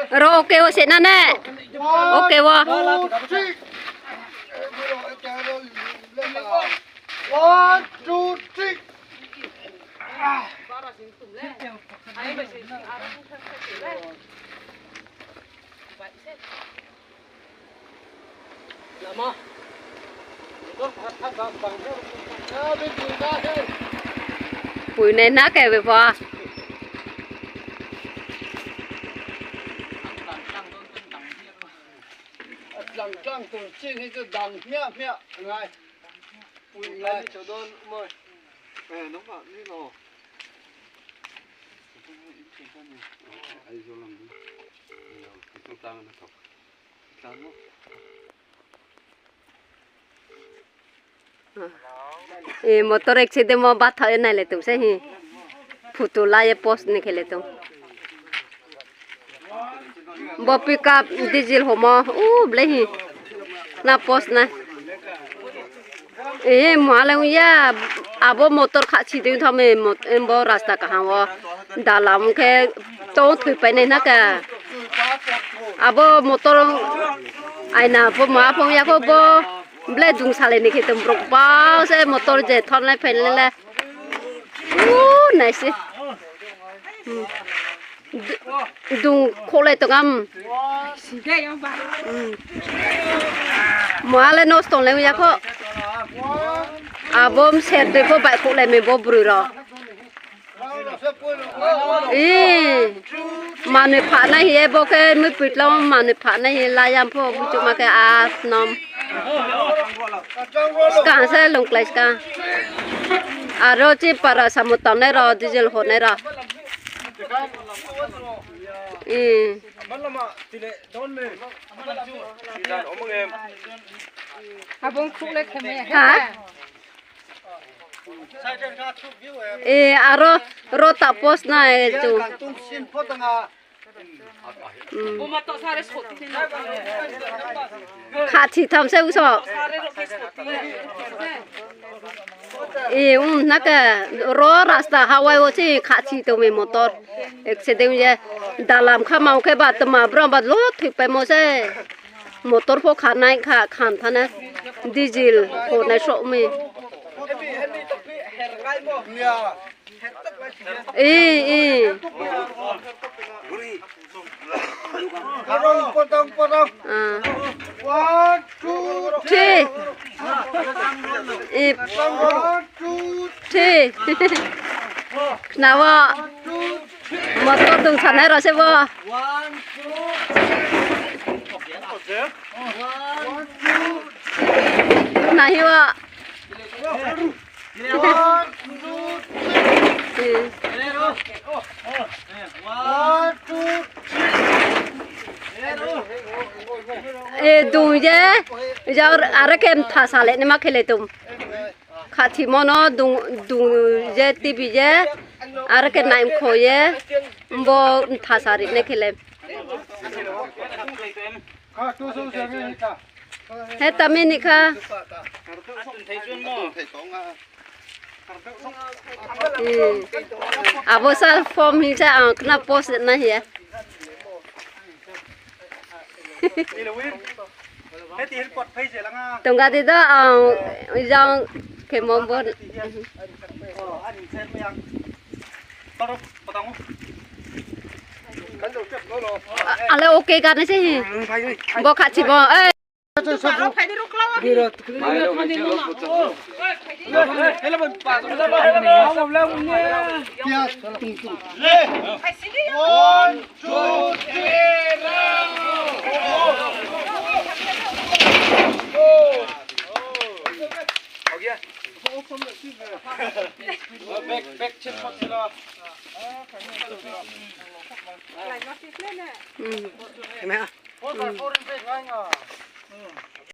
Rồi ok wo sẽ nè nè. Ok wo. 1 2 3. Bụi này nó kè về vò. ये motor accident में बात है नहीं ले तुमसे ही फुटुला ये पोस्ट नहीं खेले तुम वो पिकअप डीजल हो मा ओ बले ही ना पोस्ट ना ए मालूम या अब मोटर खाची दिन था मैं वो रास्ता कहाँ वो डाला मुझे तो थुई पे नहीं ना का अब मोटर आईना वो माँ फोन या को वो bले dung sale ni khitum brok ba se motor je thon lai phen le u nice dung khole to ngam ma le no stone le ya ko abom ser de ko bai khole me bo bru ro e mane pha na hi bo ke mi pit lo mane pha na hi la yam pho bu chu ma ke a nom कहाँ से लुंगलाइस का आरो ची para samutan ne ro diesel ho ne ro e ha e aro ro tapos na e chu khá thì thầm sẽ usọ e na cái ro rasta hawaii wo chi khá thì tụi mình motor ek se dem ye dalam kha mau ke bat ma bram bat lo thik pe mo se motor pho kha nai kha khan thana diesel pho nai so mi e e 1 2 3 e 1 2 3 nào motor tung sẵn rồi xem vô 1 2 này hiu ạ A dung je jau are kem tha sale ne ma khele tum khathi mono dung dung je tv je are ke naim kho ye bo tha sari ne khele he tami ni kha abo sa form hi cha kna post na hi Tungga di đó dòng cái món bún Ale okay ka na se hi. Bo kha chi bo. Eh. One, two, three.